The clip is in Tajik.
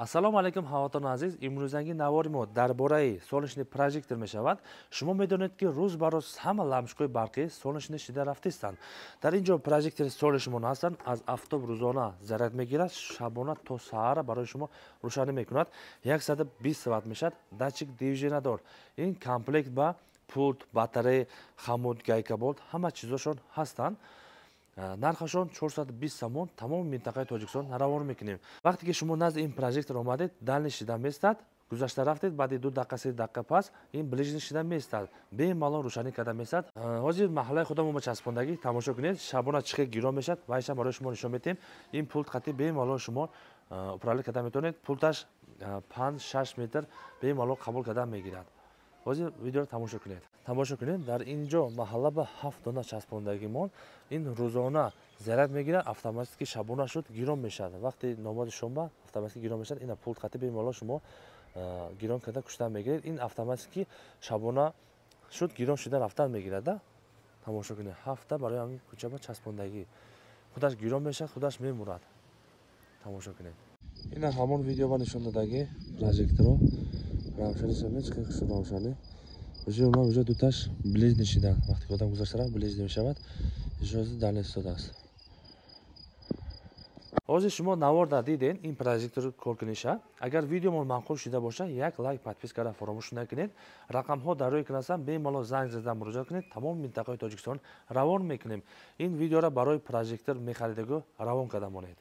Ассалому алайкум, ҳамватанони азиз. Имрӯзанги навори мо дар бораи солнечный прожектор мешавад. Шумо медонед, ки рӯз ба рӯз ҳама лампочкаҳои барқӣ солнечный шида рафтистанд. Дар ин ҷо прожектори солнечный ҳастанд. Аз афтоб рӯзона заряд мегирад, шабона то саҳара барои шумо рӯшанӣ мекунад. 120 ватт мешавад, датчик движения дор. Ин комплект ба пульт, батарея, хомут, гайка-болт, ҳама чизошон ҳастанд. Нархашон 420 сомон. Тамоми минтақаи Тоҷикистон равон мекунем. Вақте ки шумо назди ин прожектор омадед, дальний шида местад. Гузашта рафтед, баъди 2 дақиқа, 3 дақиқа пас ин ближний шида местад, бемалол рӯшанӣ карда местад. Ҳозир маҳаллаи худамон ба часпондагӣ, тамошо кунед, шабона чӣ хел гирон мешавад, вайша барои шумо нишон медиҳем. Ин пульт қатӣ бемалол шумо управлять карда метавонед. Пульташ 5-6 метр бемалол қабул карда мегирад. Ҳозир видеоро тамошо кунед, тамошо кунед. Дар ин ҷо маҳалла ба ҳафт дона часпондагимон. Ин рӯзона заряд мегирад, автоматически шабона шуд, гирон мешавад. Вақти номози шомба автоматически гирон мешавад. Ина пульт қати бемалол шумо гирон карда кушта мегиред. Ин автоматически шабона шуд, гирон шуда рафтан мегирад да. Тамошо кунед, ҳафта барои ҳамин кӯчаба часпондагӣ, худаш гирон мешавад, худаш мемурад. Тамошо кунед, ина ҳамон видео ба нишон додагӣ прожекторо. Равшанӣ чӣ хел равшанӣ. Уже ман уже дуташ ближний шидан. Вақте ки одам гузашта рафт, ближний мешавад. Ижози дальний истодааст. Ҳозир шумо наворда диден ин прожектор коркуниша. Агар видеомон маъқул шуда бошад, як лайк, подпискара фаромӯш накунед. Рақамҳо дар рӯи экран ҳастанд, бемалол занг зада муроҷиат кунед. Тамоми минтақаи Тоҷикистон равон мекунем. Ин видеоро барои прожектор мехаридагӣ равон карда монед.